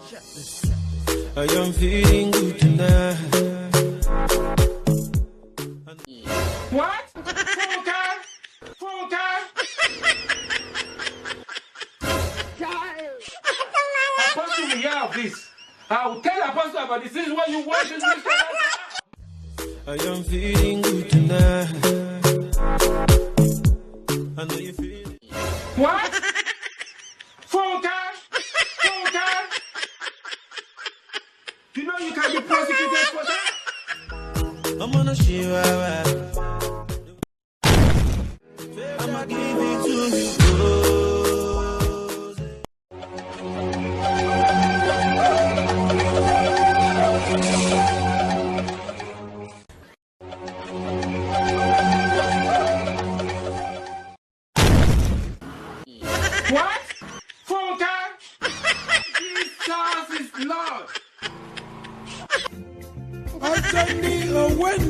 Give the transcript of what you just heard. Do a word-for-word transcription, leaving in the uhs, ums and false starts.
I am feeling good tonight. What? Funke? Funke? Apostle will hear of this. I will tell Apostle about this. This is what you want to do. I am feeling good tonight. I know you feel it. What? Funke? Funke? You know you can be prosecuted for that? I'm gonna shiver. I'ma give it to you, Rose. What? Funke? Jesus is Lord. Anthony Owen.